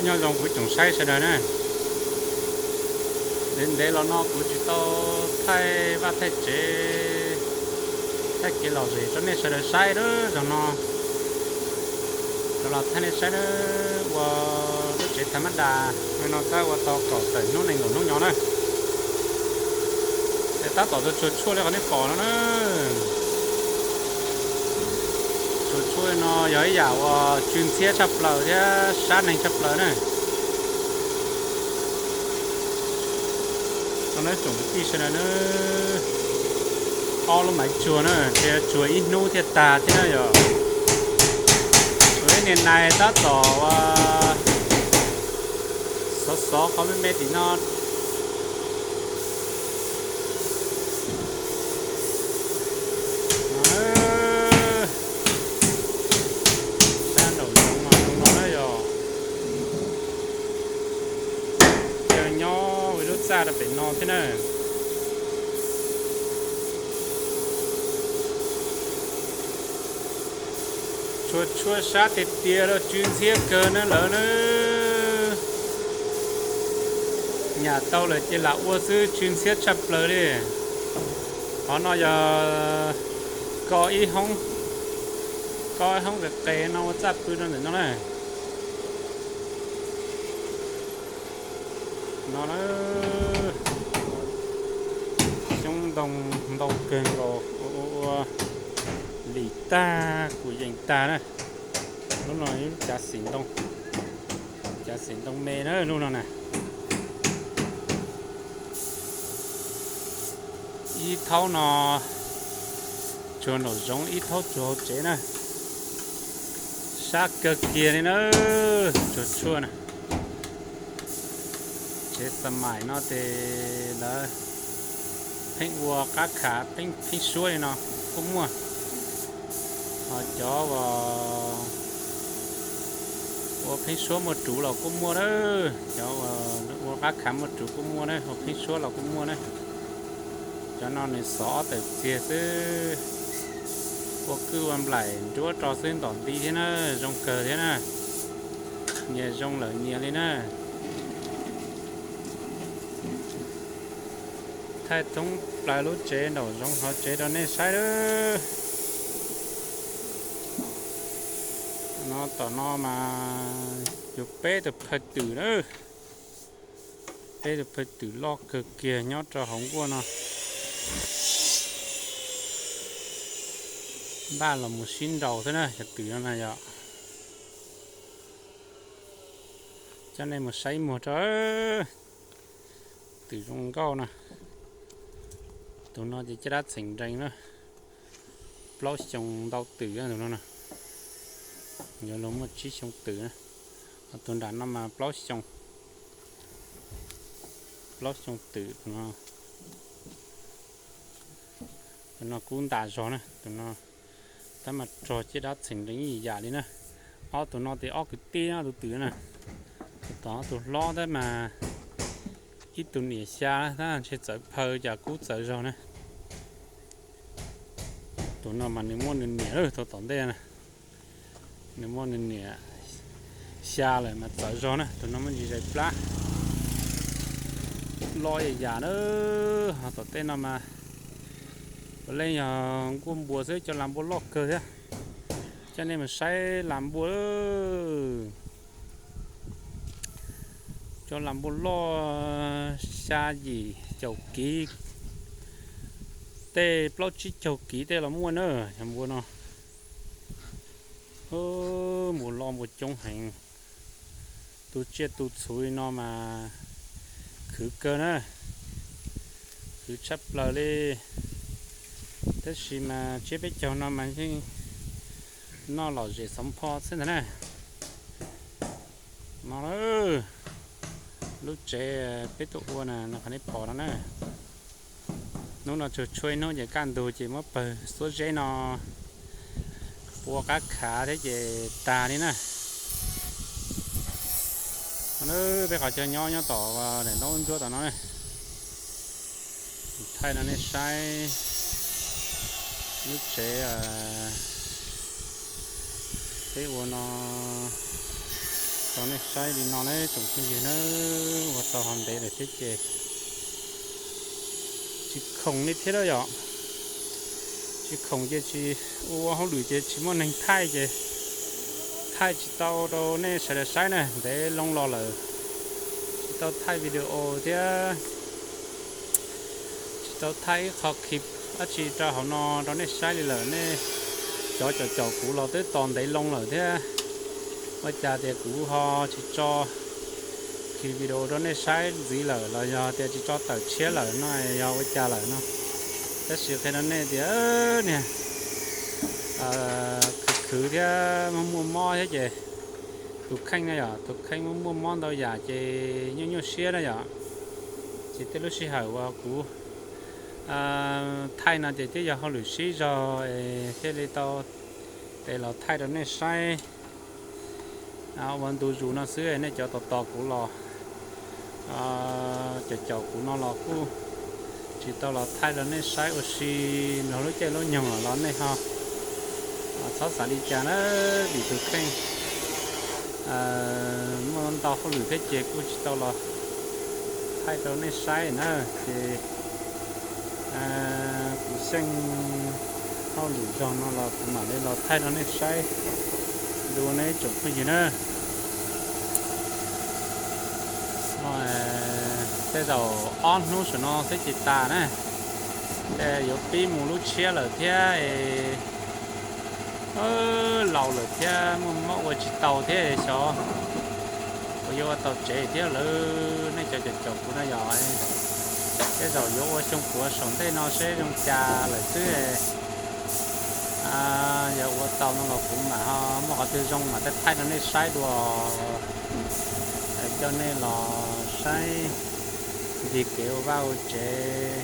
Nyob zoo kuv tsoom saib sawv daws na, ntev ntev los no kuv tsis tau thaij vaj thaij tsev, thaij kev lom zem rau nej sawv daws saib lawm. Zaum no rov los thaij nej saib lawm, ua lub tsev tha mab das no kab ua tau kaum tawm hnub nees nkaum hnub nyob na. Ces tab tom tsuag tshuaj li qhov nej pom no na. Tsuag tshuaj no yog ib yam uas tsw ntxhiab tshaj plaws thiab sab neeg tshaj plaws na. Tsoom kwv tij sawv daws na, ob lub maiv tsuag na, ces tsuag ib hnub thiaj tag thiab na yom. Tsuag ib niag nais tab tom xov xov qhov me me tim no. Sab nraum zoov no na yog yog nyob ua lub txaj rau pem no thiab na. Tsuag tshuaj sab tiag tiag los tsw ntxhiab kawg na lawm na. Nyam tau lawm ces lam ua xwb, tsw ntxhiab tshaj plaws li. Qhov no yog ko ib hoob, ko ib hoob qes qes no ua txaj pw rau ntawm no na. No na, xyoob ntoo ntau kawg nkaus, ua lim tag kuj yeej tag na. Lub no lub cav xim ntoo, cav xim ntoo me na lub no na. Ib thaub no tsuag nraum zoov, ib thaub tsuag hauv tsev na. Sab kawg kiag li na, tsuag tshuaj na. Tsev xas mais no ces lawv pheej ua qab khav pheej pheeb suab li no kuj muaj. Ho cov uas ua pheeb suab muaj ruv los kuj muaj na, cov uas ua qab khav muaj ruv kuj muaj na, ua pheeb suab los kuj muaj na. Cov no nws xov ob tawm txiag xwb, ua kwj ua nplaim nruab rau xwb ntom nti thiab na, zoo kawg thiab na. Nyias zoo lawm nyias li na. Thaij thoob plaws lub tsev nraum zoov hauv tsev rau nej saib lawm. No tom no mas yog peb tus phawj twm na, peb tus phawj twm loj kawg kiag nyob rau hauv nkuaj no. Npaj los mus sib nraus xwb na cov twm no na yom. Coj nej mus saib muag rau twm zoo nkauj na. Tus no ces caj dab txheem nrees na, plaub xyoo ntau twm tus no na, yuav luag muaj tsib xyoo twm na. Tus nram no mas plaub xyoo, plaub xyoo twm tus no. Tus no kub ntas zog na, tus no tab mas rog caj dab txheem nrees ib yam li na. Ob tus no ces ob kwv tij na tus twm na. Tus tod tus hlob tab mas ib tug niam xya tab ntshe txawv phaw cas kub txawv zog na. Tus no mas nws muaj nws niam lawm, tus tom ntej na, nws muaj nws niam xya lawm mas txawv zog na. Tus no muaj ntsis zais plab, loj ib yam na. Ho tom tej no mas puav leej yog nkuaj npua xwb, cov las npua loj kawg thiab. Coj nej mus saib las npua. Cov las npua loj xya yim caum kiv, tej plaub tsib caug kiv tej los muaj na, cov npua no. Npua loj npua coob heev. Tu tsiaj tu txhuv li no mas khwv kawg na, khwv tshaj plaws li. Tab sis mas tsiab peb caug no mas yeej noj lom zem xov pho xwb ntag na. No lub tsev peb tuaj ua na, qhov nej pom no na. Hnub no tsuag tshuaj ib hnub ces kaj ntug ces muab pawg xuab zeb no ua qab khav thiab ces tag li na. Peb qhov chaw nyob nyob tom daim ntaub ntsuab tom no. Thaij no nej saib lub tsev peb ua no. Rau nej saib li no na tsoom phooj ywg na, ua tau ho ntev lawm thiab ces tsis khoom li thiab na yom. Tsis khoom ces tsis ua hauj lwm ces tsis muaj neeg thaij ces thaij tsis tau rau nej sawv daws saib na, ntev loo los lawm. Tsis tau thaij video thiab tsis tau thaij ib qho clip dab tsi rau hauv no rau nej saib li lawm. Nej cov caum caum kuv los twb tos ntev loo lawm thiab. Ua cas tias kuv ho tsis tso clip video rau nej saib ntxiv lawm los yog tias tsis tso tawm tshiab lawm no, yog ua cas lawm no? Tab sis qhia rau nej tias niag khwv khwv thiab muaj muaj mob thiab ces tus kheej na yom, tus kheej muaj muaj mob ntau yam ces nyuaj nyuaj siab na yom. Ces tej lub sij hawm uas kuv thaij no ces twb yog hauj lwm sib zog thiaj li tau tes los thaij rau nej saib. Ua ntu zus no xwb nej cov tos tos kuv los, caum caum kuv no los kuj tsis tau los thaij rau nej saib ua si nrog lub caij lub nyoog los nej ho txhob xav li cas na, vim tus kheej muaj ntau hauj lwm thiab ces kuj tsis tau los thaij rau nej saib na. Ces kuv xyeej hauj lwm zog no los kuv mam li los thaij rau nej saib dua na ib tsoom phooj ywg na. Tej zaum ob hnub saum no xwb ces tas na, yuav pib mus lub tshiab lawm thiab. Laus lawm thiab muaj mob ua tsis tau thiab xyov puas yuav ua tau tsev thiab lawm. Nej cov caum caum kuv no yog tej zaum yuav ua xyoo puav saum ntej no seb zoo cas lawm xwb. Yog ua tau no los kuv mam ho muaj qhov twg zoo mam thaij rau nej saib dua, coj nej los saib ncig kev ua vaj ua tsev,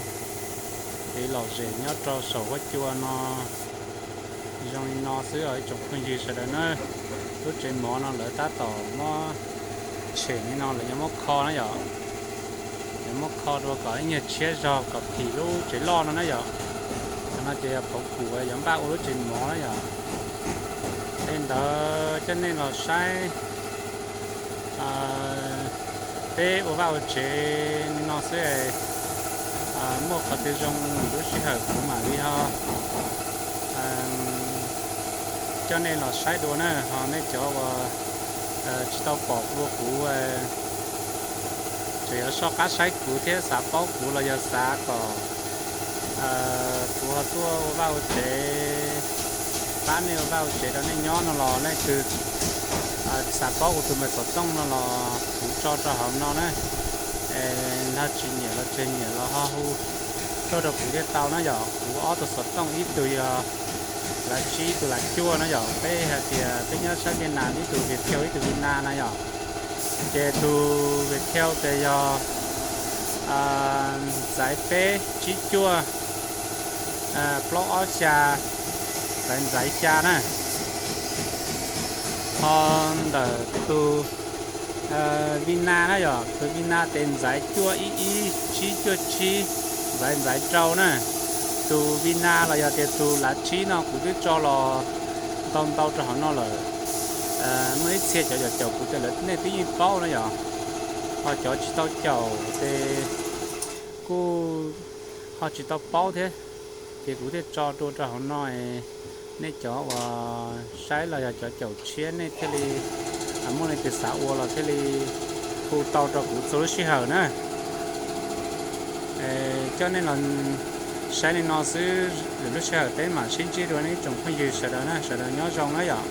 kev lom zem nyob rau saum huab cua no. Zoo li no xwb os ib tsoom phooj ywg sawv daws na. Lub tsev mov no lawv tab tom muab tshem li no lawv yuav muab kho na yom. Lawv muab kho dua kom ib nyuag tshiab zog kom phim lub tsev loj no na yom. Qhov no ces yog phauv kum yuav npaj ua lub tsev mov na yom. Li ntawd coj nej los saib peb ua vaj ua tsev li no xwb. Muaj qhov twg zoo lub sij hawm kuv mam li ho coj nej los saib dua na. Ho nej cov uas tsis tau pom dua kuv, tseem yuav soj qab saib kuv thiab xav paub kuv los yog xav kom kuv ho tuaj ua vaj ua tsev, pab nej ua vaj ua tsev rau nej nyob no los leej twg xav paub kuv tus npawb xov tooj no los kuv tso rau hauv no na. Nws tsis nyiam los tseg nyiam los ho hu tuaj rau kuv thiaj tau na yom. Kuv ob tug xov tooj ib tug yog lav tsib ib tug lav cuaj na yom. Peb hais tias peb nyob sab Viaj Nam ib tug Viettel ib tug Vina na yom. Ces tus Viettel ces yog ntxaiv peb tsib cuaj plaub ob xya ntxaiv ntxaiv xya na. Ho ntawm tus Vina na yom, tus Vina ces ntxaiv cuaj ib ib tsib cuaj tsib ntxaiv ntxaiv rau na. Tus Vina los yog tias tus lav tsib no kuv twb tso los ntau ntau rau hauv no lawm. Muaj ib txhia cov caum caum kuv ces lawv nej twb yeej paub na yom. Ho cov tsis tau caum ces kuj ho tsis tau paub thiab, ces kuv thiaj tso dua rau hauv no. Nej cov uas saib los yog cov caum tshiab nej thiaj li muaj leej twg xav ua los thiaj li hu tau rau kuv txhua lub sij hawm na. Coj nej los saib li no xwb, lwm lub sij hawm peb mam sib ntsib dua nej ib tsoom phooj ywg sawv daws na, sawv daws nyob zoo na yom.